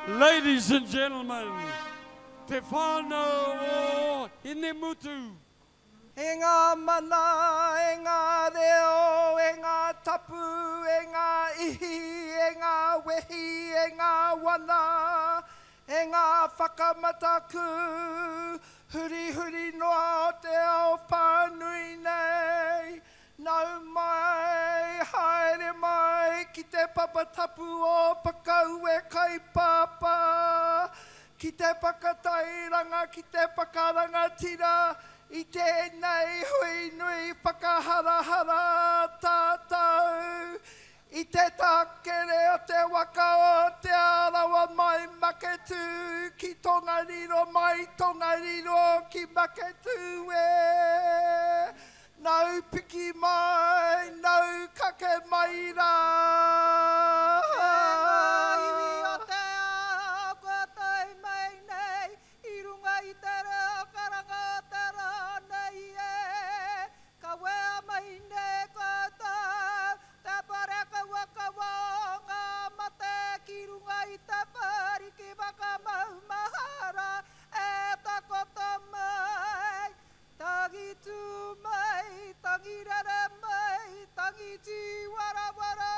Ladies and gentlemen, te whānau o Hinemutu. E ngā mana, e ngā reo, e ngā tapu, e ngā ihi, e ngā wehi, e ngā wana, e ngā whakamataku, hurihuri noa o te ao whānui nei, nau mai, haere mai ki te papa tapu o Whakaue Kaipāpā, ki te whakatairanga, ki te whakarangatira i tēnei hui nui whakaharahara tātou i te takere o te waka o Te Arawa mai Maketū ki Tongariro, mai Tongariro ki Maketū e. Nau piki mai, nau kake mai rā. E ngā iwi o te ao kua tae mai nei i runga i te reo karanga o te rā nei e, kawea mai nei koutou te parekaua kawa o ngā mate ki runga i te whāriki whakamaumahara e takoto mai. Tangi tū mai, tangi rere mai, tangi tīwarawara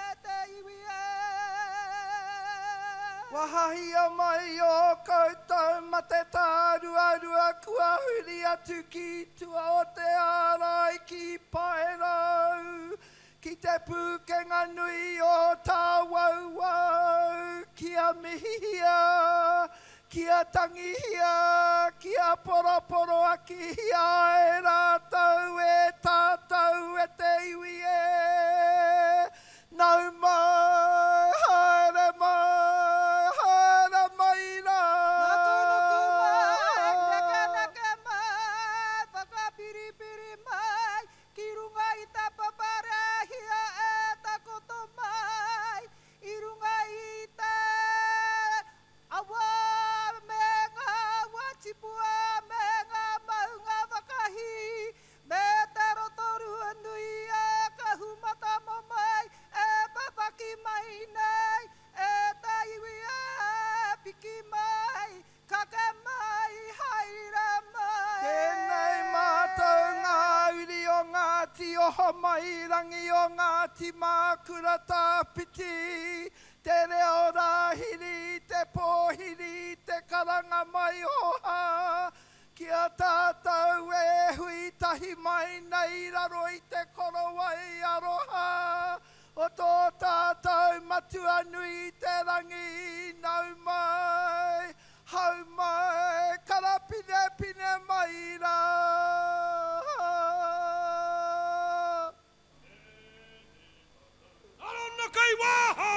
e te iwi e. Wahahia mai ō koutou mate tāruarua kua huri atu ki tua o te ārai ki Paerau, ki te pūkenga nui o Tāwauwau, kia mihihia, Kia tangihia, kia poroporoakihia e rātou, e tātou, e te iwi e. Nau mai, haere mai, haere mai rā. Nukunuku mai, nekeneke mai, whakapiripiri mai, ki runga i te papa rēhia e takoto mai, i runga i te Awa me ngā wā tipua me ngā maunga whakahī, me te Rotorua nui e Kahumatamomoe e papaki mai nei, e te iwi e piki mai, kake mai, haere mai. Tēnei mātou ngā uri o Ngāti Ohomairangi o Ngāti Mākura-Tāwhiti, Te reo rāhiri, te pōhiri, te karanga mai oha, ki a tātou e hui tahi mai nei raro i te korowai aroha o tō tātou Matua nui i te rangi, nau mai, hau mai, karapinepine mai rā. Arona kei waha!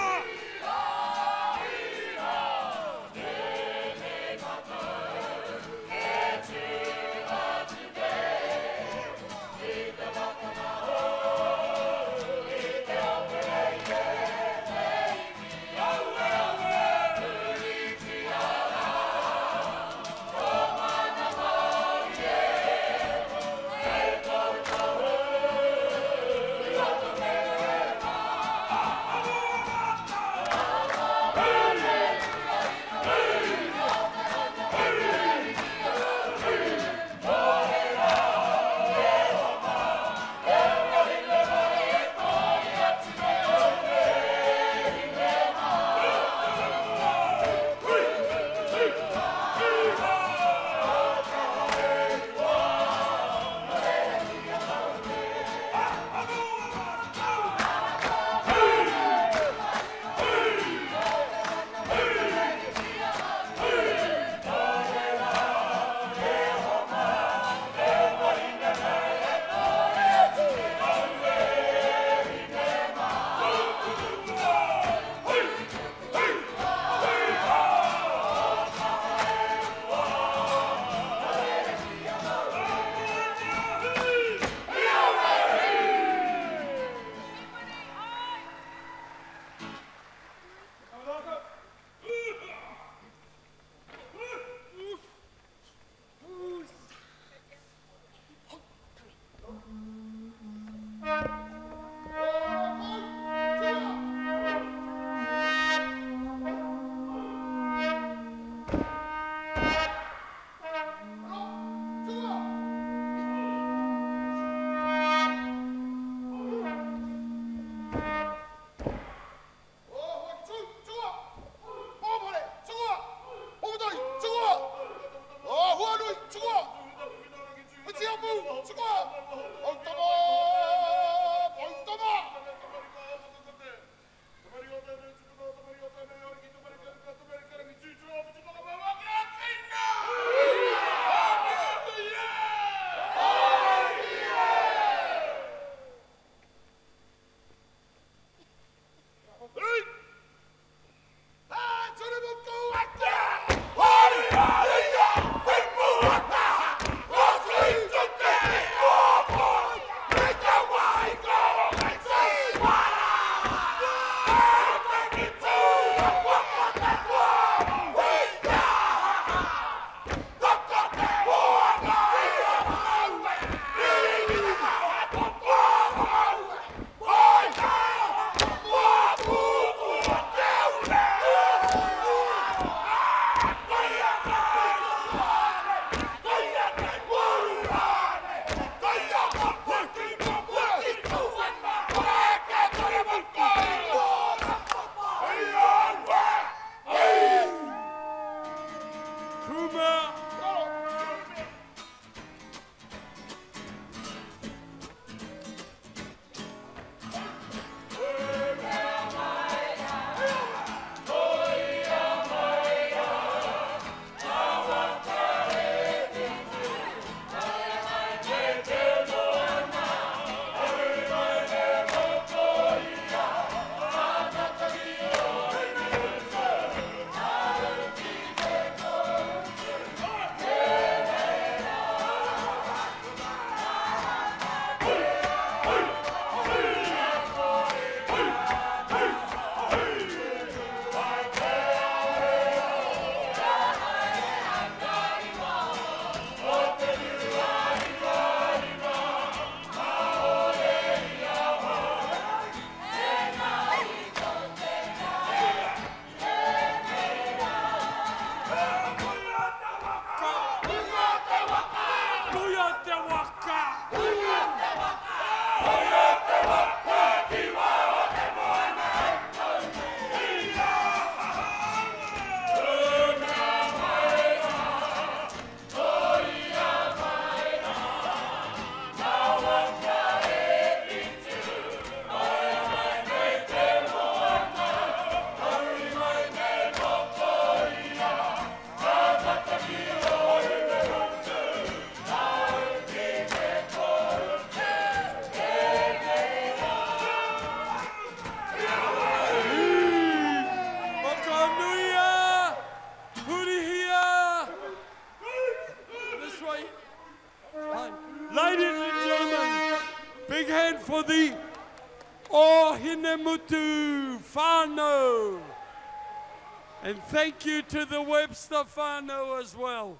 for the Ohinemutu whānau. And thank you to the Webster whānau as well.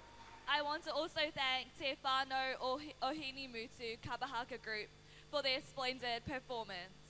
I want to also thank Te Whānau Ohinemutu Kapahaka Group for their splendid performance.